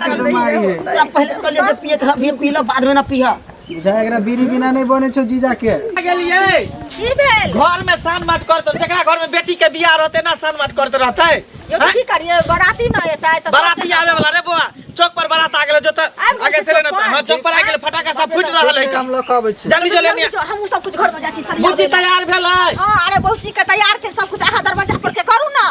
के बीमारी है। तोरा पहिले कहलियै जे पिए के अभी पी ल, बाद में ना पीह। बुझा एकरा बीड़ी बिना नहीं बने छौ जीजा के। गेलियै। की भेल? घर में सान माट करत, जकरा घर में बेटी के बियाह रहते ना सान माट करत रहते। यौ तऽ की करियै, बराती न एतै तऽ बराती आवे वाला रे बौआ, चौक पर बारात आ गेलै, जो तऽ आबि गेल आगे छै से ना चौक पर? हां, चौक पर आ गेलै, फटाका सब फूटि रहल है। हम लऽ कऽ अबै छी। जल्दी चले ने। हमहूँ सब कुछ घर में जाइ छी सरियाबै बुच्ची लए। तैयार भेलै? हँ, अरे बुच्ची के तैयार के सब कुछ अहाँ दरवाजा पर के करू ना।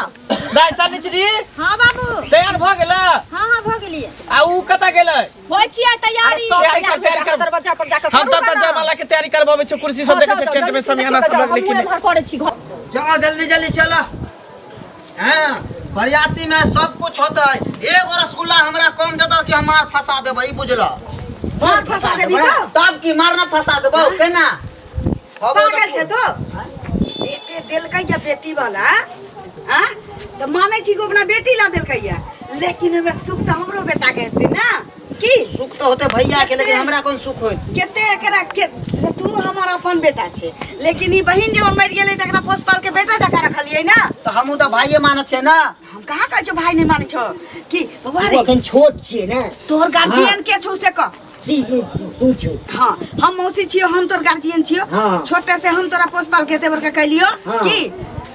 दाइ सनिचरी। हाँ बाबू। तैयार भऽ गेलै? हाँ हाँ, भऽ गेलियै। आ ऊ कतऽ गेलै? होइ छियै तैयारी। अरे सब तैयारी कर, तैयार तैयारी कर। दरवाजा पर जाके हम करू तब ना। तऽ जयमाला के तैयारी करबाबै छी, कुर्सी सब हँ, देखै जाउ, छै जाउ, टेंट में जल्दी से समियाना देखियौ, सब जाउ, लगलै कि हमहूँ नहि। एम्हर करै छी घर। जाओ, जल्दी जल्दी चलो। हाँ, बरियाती में सब कुछ होता है, एगो रसगुल्ला हमरा कम देता कि हम मार फंसा देबै, ई बुझलो? मार फंसा देबी तो? तब की मार ना फंसा देबौ केना? पागल छै तो एते देलकै या बेटी वाला आ तऽ मानै छी कि अपना बेटी ला देलकै या, लेकिन ओहिमे सुख तऽ हमरो बेटा के हेतै ना। की सुख तऽ होते भैया के, लेकिन हमरा कोन सुख होय? कते एकरा के तू हमर अपन बेटा छै, लेकिन ई बहिन जे हमर मरि गेलै तऽ एकरा पोस पाल के बेटा जकाँ रखलियै ना। तऽ हमहूँ तऽ भाइये मानै छियै ना। हम कहाँ कहै छौ भाई नहि मानै छौ की बौआ रे? तू अखन छोट छियै ने। तोहर गार्जियन के छौ से कह। सी तू छौ। हाँ, हम मौसी छियो, हम तोर गार्जियन छियो। हाँ। छोटे से हम तोरा पोस पाल के एते बड़का कैलियो। हाँ। की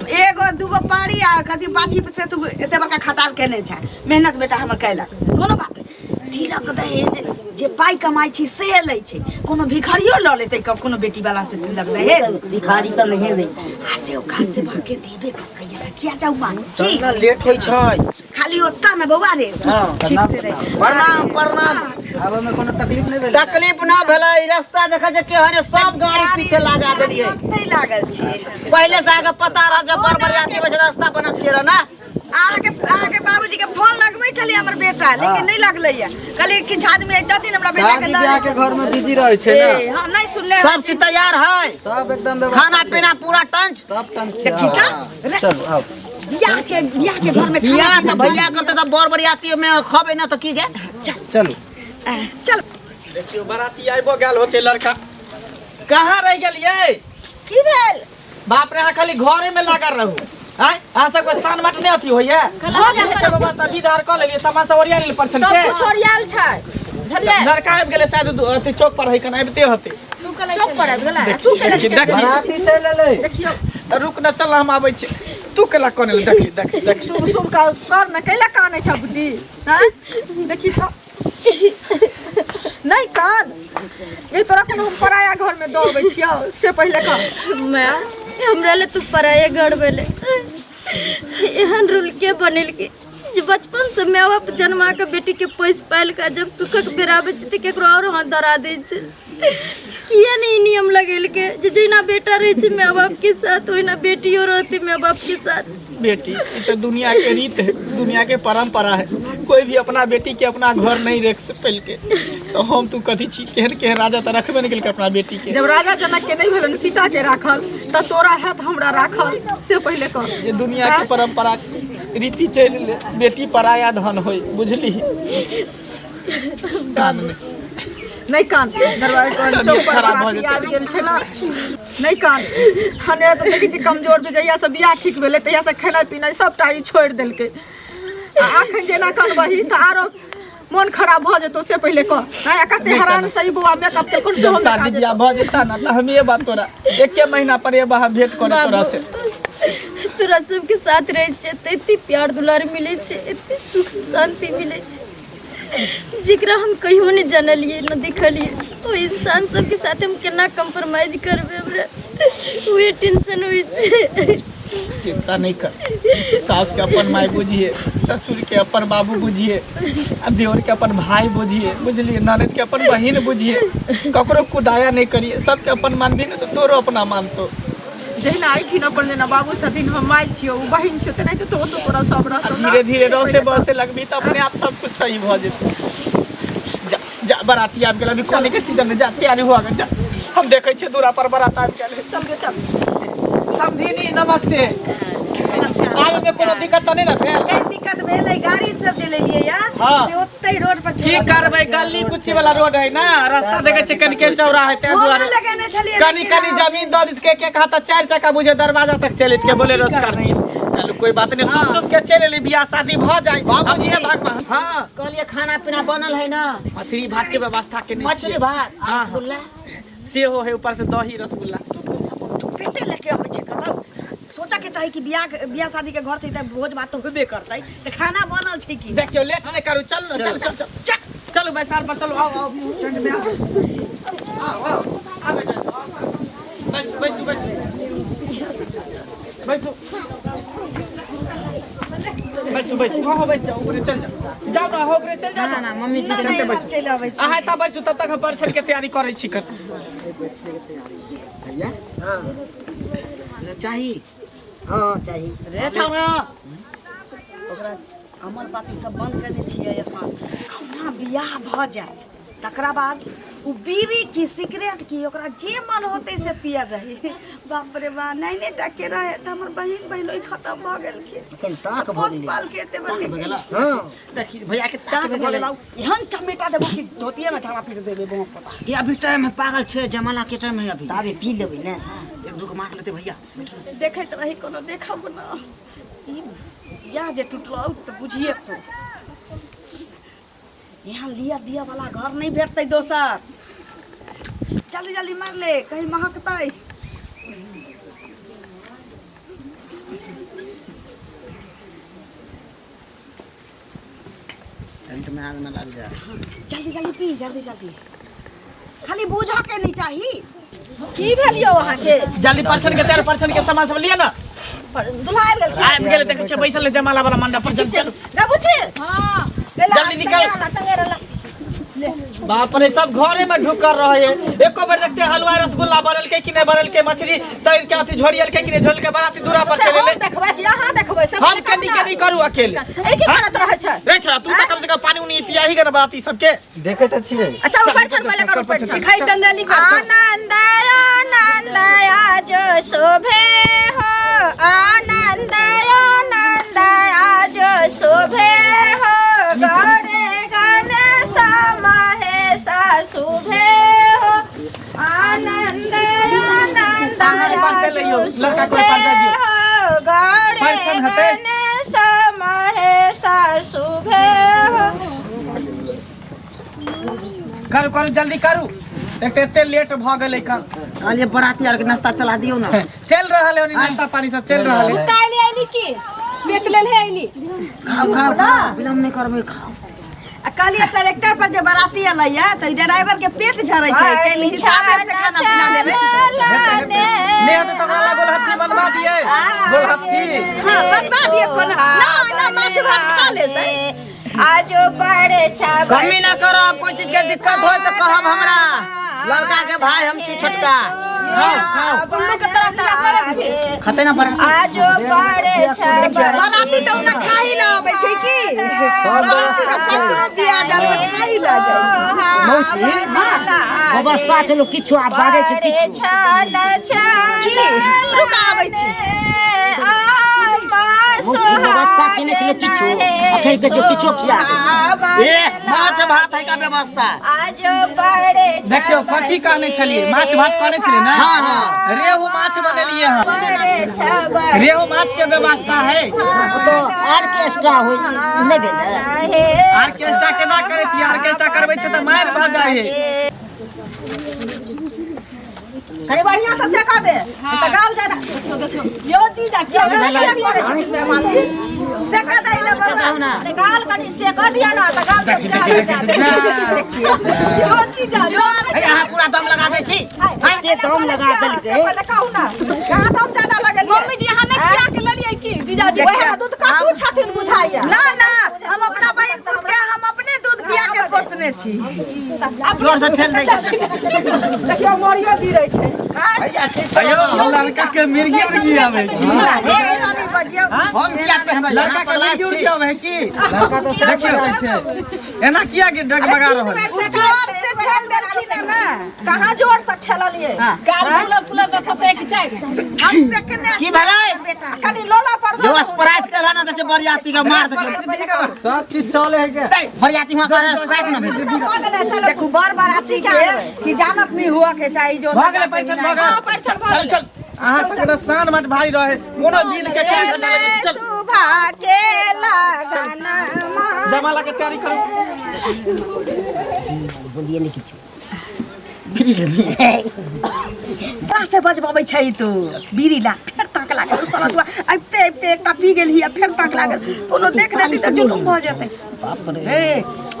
एगो दूगो पारी आ कथी बाछी से तू एते बड़का खटाल केने छै, मेहनत बेटा हमर कैलक, कोनो बात नहि। तिलक दहेज जे पाइ कमाइ छी से लै छै, कोनो भिखारियो लऽ लेतै कब कोनो बेटी वाला से तिलक दहेज। भिखारी तऽ नहिए लै छै। आ से ओकरा से बाके देबे करकै, किया जाउ मांग चल ना, लेट होइ छै। खाली ओत्ता में बौआ रे, तू हाँ। ठीक से रह। प्रणाम प्रणाम। आबे में कोनो तकलीफ नहीं भेलै? तकलीफ ना भेलै, ई रास्ता देखै छै केहन है, सब गाड़ी पीछे लगा देलियै। ओतै लागल छै। पहिले से आगे पता रह जब बड़ बरियाती अबै छै तऽ रास्ता बनत के रह ना। अहाँके बाबूजी के फोन लगबै छलियै हमर बेटा, लेकिन नहि लगलैया। कहलियै किछु आदमी अइतथिन हमरा बेटा के शादी लऽ ब्याह के घर में बिजी रहै छै ना। ए, हाँ, नहि सुनले। सब चीज तैयार है? सब एकदम व्यवस्था खाना छै। पीना पूरा टंच? सब टंच छै। देखी तऽ, हाँ। रे। चलू आउ। बियाह के घर में खाना बियाह पीना तऽ भैया करते तऽ बर बरियाती में खबै ना तऽ की गे? चलू। चल। देखियौ बाराती आइबो गेल होते। लड़का कहाँ रहि गेलियै? की भेल? बाप रे, अहाँ खाली घरे में लागल रहू। आँय, अहाँ सबके सान माट नहि अथी होइया? बाबा तऽ विधार कऽ लेलियै, सामान सब ओरिया लेल परछन सब के। कुछ ओरियाल छै, बुझलियै? लड़का आबि गेलै शायद, अथी चौक पर है कन आबिते होते। चौक पर आबि गेलै? तू केला देखी देखी। बराती चलि एलै। देखियौ। रुक न, चल हम आबै छी। तू केला कोने देखी देखी देखी। शुभ शुभ का कर न, कैला कानै छ बुची? हैं, देखी तो नहीं कान। ये तोरा कोनो हम पराया घर में दऽ अबै छियौ से पहिले कह। माय, हमरा ले तू पराये घर भेले। एहन रूल के बनेलकै जे बचपन से माय बाप जन्मा के बेटी के पोसि पालि के जब सुखक बेर आबै छै तऽ केकरो आओर हाथ धरा दै छै। किया नहि ई नियम लगेलकै जे जहिना बेटा रहै छै माय बाप के साथ, ओहिना बेटियो रहतै माय बाप के साथ? बेटी, ई तो दुनिया के रीत है, दुनिया के परंपरा है। कोई भी अपना बेटी के अपना घर नहीं रख के तो हम तू कथी छी? केहन केहन राजा तऽ रखबे नहीं केलकै अपना बेटी के। जब राजा जनक के नहीं भेलन सीता के राखल, तऽ तोरा हैत हमरा राखल से पहिले कह। जे दुनिया के परंपरा रीति चलि ले, बेटी पराया धन होय, बुझली? कान में नहीं कान, दरवाजा पर चौक पर खराब भऽ बाराती जेतै। आबि गेल छै ना। नहीं कान, हने तऽ देखै छी कमजोर भी। जहिया से बियाह ठीक भेलै तहिया से खेनाइ पिनाइ सबटा ई छोड़ि देलकै। आ अखन जेना कनबही तऽ आरो मोन खराब भऽ जेतौ से पहिले कह। नहीं, आ कते हरान से ई बौआ मेकअप केलखुन जब सेहो मेका शादी जेतौ। बियाह भऽ जेता ना तऽ हम ये बात तोरा एके महीना पर ये बाहर भेंट करे तोरा से। तोरा सबके साथ रहै छियै तऽ एते प्यार दुलार मिलै छै, एते सुख शान्ति मिलै छै, जेकरा हम कहियो नहि जानलियै न देखलियै। ओहि इंसान सबके साथ हम केना कम्प्रोमाइज करबै, हमरा उहे टेंशन होइ छै। चिंता नहीं कर। सास के अपन माय बुझिए, ससुर के अपन बाबू बुझिए, आ देवर के अपन भाई बुझिए, बुझलिए? ननद के अपन बहिन बुझिए। ककरो कुदाया नहीं करिए, सबके अपन मानबी ने तो तोरो अपना मानतो। जहिना एहिठिन अपन जेना बाबू छथिन, हम माय छियौ, ओ बहिन छियौ, तेनाहिते तो ओतौ तोरा सब रहतौ ना। धीरे धीरे रसे बसे लगबी तऽ अपने आप सब कुछ सही भऽ जेतै। जा जा, बराती आबि गेल। अभी कोने के सीजन है, जा तैयारी हुआ जा। हम देखै छियै दूरा पर बारात आबि गेल है। चल गे चल। समधिनी नमस्ते। आबे में कोनो दिक्कत तऽ नहि ने भेल? कहीं दिक्कत भेलै? गाड़ी सब जे लेलियै या से ओतै रोड पर की छोड़ल। करबै, गली कुची वाला रोड है ना, रास्ता देखै छियै कनिके चौड़ा है, ताहि फोनो दुआरे लगेने छलियै, कनी लेकिन कनी जमीन दऽ दित के के कहता चारि चक्का बुझे दरवाजा तक चलि के बोले की स्कॉर्पियो। चलू कोई बात नहीं, सुन सुन के चल एली, बियाह शादी भ जाए बाबूजी। अपने भगवान। हाँ कहलिए खाना पीना बनल है ना? मछली भात के व्यवस्था के मछली भात हाँ। रसगुल्ला सेहो है, ऊपर से दही रसगुल्ला। पेटे लेके अबै छै कतौ। सोचऽ के चाही कि बियाह बियाह शादी के घर छै तऽ भोज भात तऽ होबे करतै, तऽ खाना बनल छै कि? देखियो लेट नहीं करू, चल ना, चल चल चल चल चलू बैसार पर चलू, आओ आओ टेंट में आओ आओ आओ आ बेटा, बैसू बैसू बैसू बैसू बैसू बैसू, हाँ बैस जाओ, ऊपरे चल जाओ, जाओ ना, हो ऊपरे चल जाओ ना ना मम्मी जी चलते बैसू, चलि अबै छी। अहाँ तऽ बैसू, तब तक हम परछन के तैयारी करै छी। कर भैया हाँ चाही? हाँ चाही। रे छौरा, ओकरा अमल पाती सब बंद कर दै छियै एखन। कहुना बियाह भऽ जाए तकरा बाद ओ बीड़ी की सिगरेट की ओकरा जे मन होतै से पियर रही। बाप रे बा, नाइने टा के रहे तऽ हमर बहिन बहिनोई खत्म भऽ गेलखिन। एखन ताक भऽ पोस गेलै। पाल के एते बड़के हाँ देखी भैया के ताक ताक भे भऽ गेलै। गेलौ, एहन चमेटा देबो कि धोतिये में झाड़ा पीट देबै बहुत पता। ये अभी टाइम है, पागल छे, जमाना के टाइम है अभी। ताबे पी लेबै ने। एक दू के मार लेते भैया। देखैत रही कोनो देखब ना, ई बियाह जे टूटलौ तऽ बुझिए तू, यहाँ लिया दिया वाला घर नहीं भेटतै दोसर। जल्दी जल्दी मार ले, कहीं महकतै। टेंट में आग न लग जाए। जल्दी जल्दी पी, जल्दी जल्दी, खाली बूझऽ के नहीं चाही। की भेल यौ अहाँके? जल्दी परछन के तैयार, परछन के सामान सब लिअ ना। दुल्हा आबि गेल? आबि गेलै, देखै छियै बैसल है जमाला वाला मंडप पर। जल्दी चलू। गे बुच्ची। हां जल्दी निकल। चंगे रहला। बाप रे, सब घरे में ढुकल रहे है। एको बेर देखते हलवा रसगुल्ला बनल के कि नहीं बनल के, मछली तैर के अथी झोरियल के कि नहीं झोरियल के, बाराती दूरा पर से चले हम ले। देखबै कि अहाँ देखबै? से हम कनी कनी करू अकेले? ए की करत रहै छै? रे छोरा, तू तऽ कम से कम पानी उनी पिया ही ना बाराती सबके। देखै तऽ छियै। अच्छा चल, ऊपर चल, छन पहिले चल, करू चल, ऊपर चल, छन। चल, चल। आनंद आनंद आज शोभे हो, आनंद आनंद आज शोभे हो, गौरे गणेश महेश शुभे हो, आनंद आनंद अहाँ पास चल रही हो, आज लड़का कोई पास जा दियो। शोभे हो, गौरे परछन हते। गणेश महेश शुभे हो। करू करू जल्दी करू, एक तऽ एते लेट भऽ गेलै। कल कहलिए बराती आर के नाश्ता चला दियो ना। चल रहल है, ओनी नाश्ता पानी सब चल रहल है। काल्हि अयली की पेट लेल है अयली? खाओ खाओ खाओ, विलम्ब नहीं करबै, खाओ। आ कहलिए ट्रैक्टर पर जे बराती एलै है तऽ ड्राइवर के पेट झरै छै, कहीं हिसाबे से खाना पीना देबै। नहीं होते तो ओकरा गोलहत्थी बनवा दिए, गोलहत्थी। हाँ बनवा दिए, कोनो ना ना माछ भात खा लेतै। आज बड़े छा कमी ना करो, कोई चीज के दिक्कत हो तो कहब हमरा। लड़का के भाई हम छी छोटका। खाओ खाओ। उल्लू के तरह किया करै छी? खते ना बराती। आज बड़े छा बराती तऽ ओना खाही लए अबै छै की? बराती तऽ ककरो बियाह दानमे खाही लए जाइ छै। मौसी व्यवस्था चलू, किछु आब बाजै छै किछु। की रुक आबै छी। मौसी व्यवस्था केने छलै किछु, अखन के जो किछु खिया दै छै। ए माछ भात है का व्यवस्था? आज बड़े देखियो कथी कहने छलिए, माछ भात कहने छलिए ना? हाँ, हाँ। रेहू माछ बनेलिए हन, बड़े छा रेहू माछ के व्यवस्था है। ओ तऽ ऑर्केस्ट्रा होइ नहि भेलै? ऑर्केस्ट्रा केना करैत? ऑर्केस्ट्रा करबै छै तऽ मारि भऽ जाइ है। कनि बढ़िया से सेका दे तऽ गाल ज्यादा। देखियो देखियो यौ जीजा किया किया करै छथिन मेहमान जी? सेका दै ले बौआ। अरे गाल कनि सेका दिया ना तऽ गाल सब ज्यादा ज्यादा। यौ जीजा है अहाँ पूरा दम लगा दै छी। एते दम लगा देलकै। पहिले कहू ना, कहाँ दम ज्यादा लगेलियै? मम्मी जी अहाँ नहि खिया के लेलियै की जीजा जी? वएह दूध काटू छथिन बुझाइया। ना ना, हम अपना बहिन पुत के हम अपने दूध पिया के पोसने छी। जोर से ठेल दै छी। देखियौ मोरियो गिरै छै। भैया ठीक छै। अयो लड़का के मिर्गी उर्गी आवे की? हे एना नहीं बजियौ। हम किया पहनबै? लड़का के मिर्गी उर्गी आवे की? लड़का तऽ सब जाइ छै। एना किया के डगमगा रहल है? ओ जोर से ठेल देलखिन है ना। कहाँ जोर से ठेललियै? गाल फूलल फूलल देखते कि चाय हम सेकने की भेलै? बेटा कनि लोला पर जो स्प्राइट के ना त बरियाती के मार देलकै। सब चीज चले है के? बरियाती वहां कर स्प्राइट ना भेल। देखू बर बराती के कि जानत नहीं हुआ के चाही जो भऽ गेलै पैसा, भऽ गेल। परछन भऽ चल चल अहाँ सबके तऽ शान मत भारी रहे कोनो विध के क्या घटना लगे छै। चल सुबह के लगन जमाला के तैयारी करू। बोलिए नहीं किछु। से बजबबै छै तू बीड़ी ला फेर ताक लागल सरसुआ आबिते आबिते एकटा पी गेलही आ फेर ताक लागल कोनो देख लेती तऽ जुलुम भऽ जेतै। बाप रे,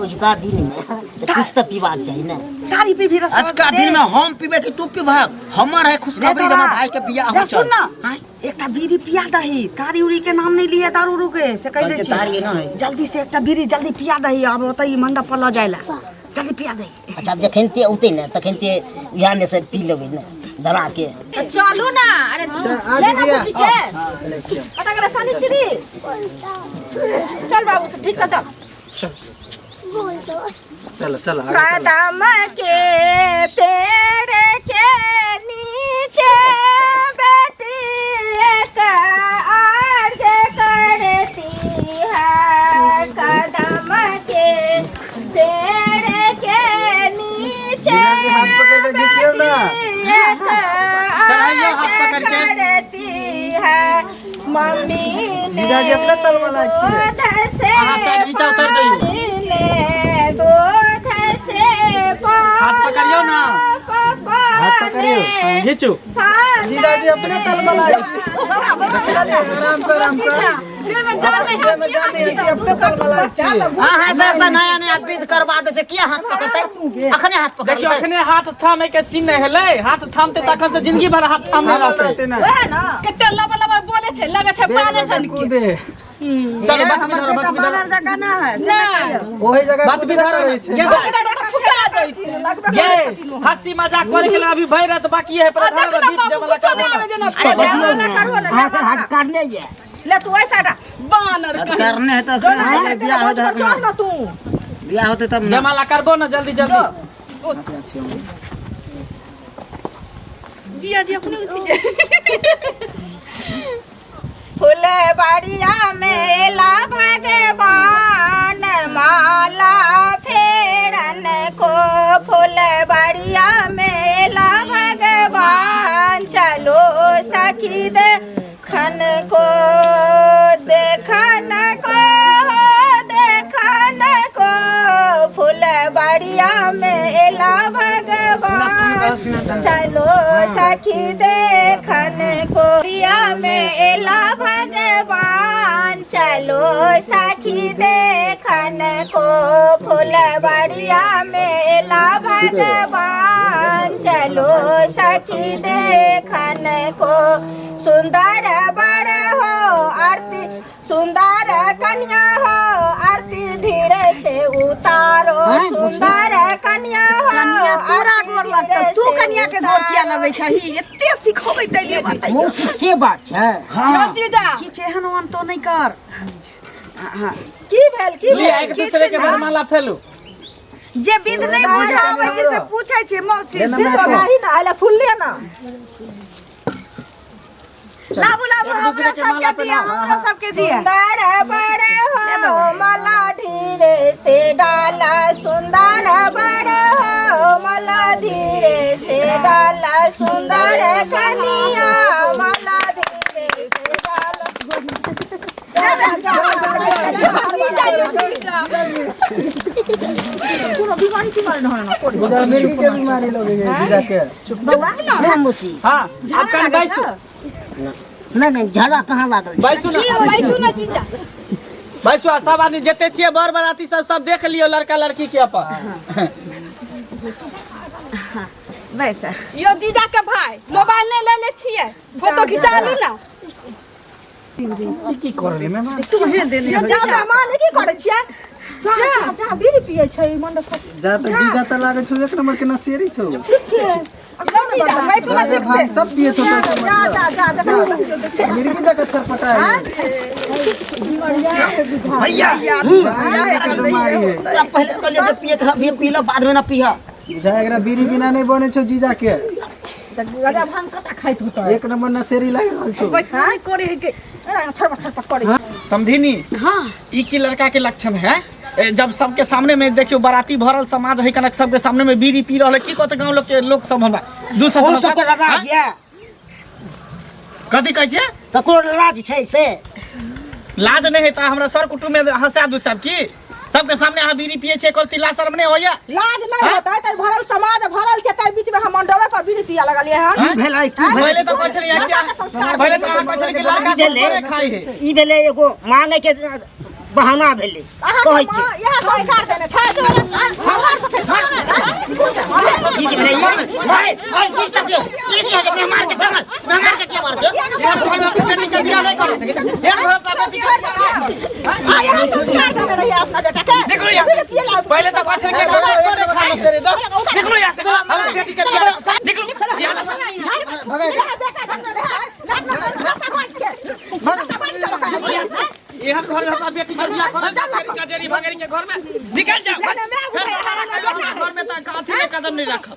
अजुका दिन में तऽ किछु तऽ पीबाक चाही ने। तारी पीबी रस आजका दिन में हम पीबे कि तू पीबहक? हमर है खुशखबरी जे हमर भाई के बियाह हो। सुन ना, एकटा बीड़ी पिया दही, तारी उड़ी के नाम नहीं लिए, दारू उरू के से कहि दै कहै छै तारी छी। ना है। जल्दी से एकटा बीड़ी जल्दी पिया दही, आब ओतै ई मंडप पर लऽ जाय ला, जल्दी पिया दही। अच्छा जखन ते औतै ने तखन ते इएह ने से पी लेबै ने धरा के। चलू ना, अरे ले ना बुच्ची के पता करे शनिचरी। चल बाबू से ठीक से चल। चलो चलो आगे चलो। कदम के पेड़ के नीचे बेटी एक अर्ज करती है, कदम के पेड़ के नीचे जीजा जी हाथ पकड़ के घिचियौ ना। बेटी एक चढ़ाइयो हाथ अर्ज पकड़ के। करती है, मम्मी ने जीजा जी अपने तलवाला छियै। दूध से अहाँ साइड नीचा उतर जइयौ। पाले, दूध से हाथ पकड़ियौ ना। पापा हाथ पकड़ियौ। ने घिचू। जीजा जी अपने तलवाला छियै। आराम से आराम से। देह में जान नहीं देह में जान नहीं है कि अपने तलवाला छियै। अहाँ सब तऽ नया नया विध करवा दै छै, किया हाथ पकड़तै? अखने हाथ देखियौ पकड़तै। अखने हाथ थामे के सीन नहि हेलै, हाथ थामते तखन से जिंदगी भर हाथ थामने रहतै। रहतै ना। वएह ना कते लबर लबर बोले छै, लगे छै बानर सन के। कूदे। चलो बात हमर धरो, बेटा बात धरो। बानर जकाँ ना है से नहि कहियौ। ओही जगह बात भी धरो। करै छै। ये फुका दै छै। ये हंसी मजाक करे के लिए अभी भय रहत बाकी है पर आ देख ना दीप बाबू, जमाला कुछो करबो नहि ना। आबै जेना। अरे जमाला करहो ना, अहाँके जमाला। हाथ काटने ये। ले तू ऐसा हटा। बानर हाथ कहीं। करने है तऽ जो ना अखने ऐसा बियाह होतै पर चढ़ ना तू। बियाह होतै तब ना। जमाला करबो ना जल्दी जल्दी। जिया जी अपने उठी जाए। फुलबाड़िया मेला भगवान माला फेरन को, फुलबाड़िया मेला भगवान चलो सखी देखन को, देखन को, देखन को, फुलबाड़िया मेला भगवान चलो सखी देखन को, प्रिया मेला भगवान चलो सखी देखन को, फुलबाड़िया मेला भगवान चलो सखी देखन को, सुंदर बड़ हो आरती, सुंदर कन्या हो आरती धीरे से उतारो, सुंदर कन्या हो कनिया तोरा आरती गोर लगतौ, धीरे तू से कनिया के गोर किया लगै छही? एते सिखबै तैले बतैयौ। मौसी से बात छै। यौ जीजा किछु एहन ओहन तो नहि कर। हाँ की भेल की लिया भेल? एक दूसरे के वरमाला फेलू। जे विध नहि बुझ आबै छै से पूछै छै मौसी लेना से माँ तो को। नाही ना आइला फूल ले ना। लाबू लाबू एक हमरो दूसरे के सबके माला दिया, पहनाओ। हमरो सबके दिया। सुंदर बड़ हो माला धीरे से डाला, सुंदर बड़ हो माला धीरे से डाला, सुंदर कन्या माला धीरे से डाला। जीजा जीजा कोनो बीमारी की मारे ना कोन बुझा मिर्गी के बीमारी लगे है जीजा के। ना मौसी। हां अब कन बैसू। नहीं नहीं झड़ा कहाँ लागल छै? बैसू ना। बैठू ना जीजा। बैसू आ सब आदमी जते छियै बर बराती सब सब देख लियौ लड़का लड़की के अपन। वैसा यो जीजा के भाई मोबाइल नहीं ले ले छियै, फोटो खिचा लू ना। ई की करले मेहमान? तू हे देने यो जा मेहमान की करै छियै? जा जा जा बीड़ी पियै छै मंडप पर। जा तऽ जीजा तऽ लागै छौ एक नंबर के नशेरी छौ। ठीक है। यो जीजा बैठू ना गांजा ठीक से। भांग सब पिए छौ तो जा जा जा देख। मिर्गी जकाँ छटपटाइ है। भैया गांजा के बीमारी है। तोरा पहिले कहलियै जे पिए के अभी पी ल, बाद में ना पीह। बुझा एकरा बीड़ी बिना नहि बनै छौ जीजा के। गजा भांग सबटा खाइत होतै। एक नंबर नशेरी लागि रहल छौ। हां करे है के छरपट छरपट करे। समधिनी हाँ ई की लड़का के लक्षण है? जब सबके सामने में देखियो बाराती भरल समाज है कनक सबके सामने में बीड़ी पी रहल है, की कहते गांव लोग के लोग सब हमरा दूसरा ओ सबके लगा छियै। कथी कहै छियै? ककरो लाज छै से? लाज नहि है तऽ हमरा सर कुटुम्ब में हंसा दू सब की सबके सामने अहाँ बीड़ी पिए छियै, कहती लाज शर्म नहि होइया? लाज नहि होतै तऽ भरल समाज भरल छै, ताहि बीच में हम मंडपे पर बीड़ी पिया लगलियै हन। की भेलै, की भेलै? पहिले तऽ कहै छलियै लड़का के संस्कार पहिले तऽ अहाँ कहै छलियै कि लड़का ई भेलै गुटको नहि खाइ है। ई भेलै एगो मांगे के बहाना भेलै अहाँके कहै के। माँ इएह संस्कार देने छै। की भेलै ई? भाई, भाई, की सब के? की की है? मेहमान के कमल, मेहमान के क्या मार के? बेटी के बियाह नहि करू। एक घर पर बेटी के इएह संस्कार देने रहियै अपना बेटा के। निकलो यहाँ से। पहिले तऽ कहै छलियै कि गुटको नहि खाइ है। निकलो यहाँ से, हमर बेटी के बियाह निकलो यहाँ से। एहन घर में अपना बेटी के बियाह करब, कचेरी भगेरी के घर में निकल जाओ। घर में तऽ अथी नहि कदम नहि राखब।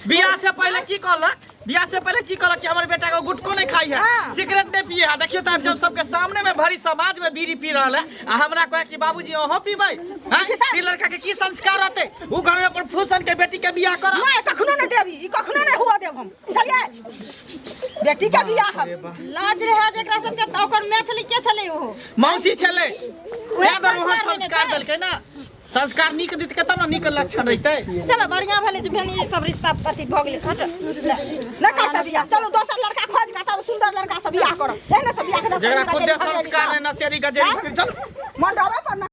बियाह से पहले की कहलक? बियाह से पहले की कहलक कि हमर बेटा के गुटको नहीं खाई है, सिगरेट नहीं पिए है। देखियो तऽ जब सबके सामने में भरी समाज में बीड़ी पी रहल है आ हमरा कहे कि बाबूजी अहों पीबै हैं, ई लड़का के की संस्कार रहते? उ घर में अपन फूसन के बेटी के बियाह करब। नहि, कखनो नहि देबी, ई कखनो नहि हुआ देब हम, बुझलियै? बेटी के बियाह हम। लाज रहे जेकरा सबके तऽ ओकर माय छलै, के छलै ओहो? मौसी छलै। उएह उएह दुआरे संस्कार ओहन देने संस्कार छै। देलकै ना, संस्कार नीक दितकै तब ने नीक लक्षण रहितै। चलो बढ़िया भेलै जे भेल ई सब रिश्ता अथी भऽ गेलै। हट नहि करतै बियाह, चलू दोसर लड़का खोज कऽ तब सुन्दर लड़का से बियाह करब। एहने से बियाह करब जकरा खुदे संस्कार नहि, नशेरी गजेरी, चल मंडपे पर।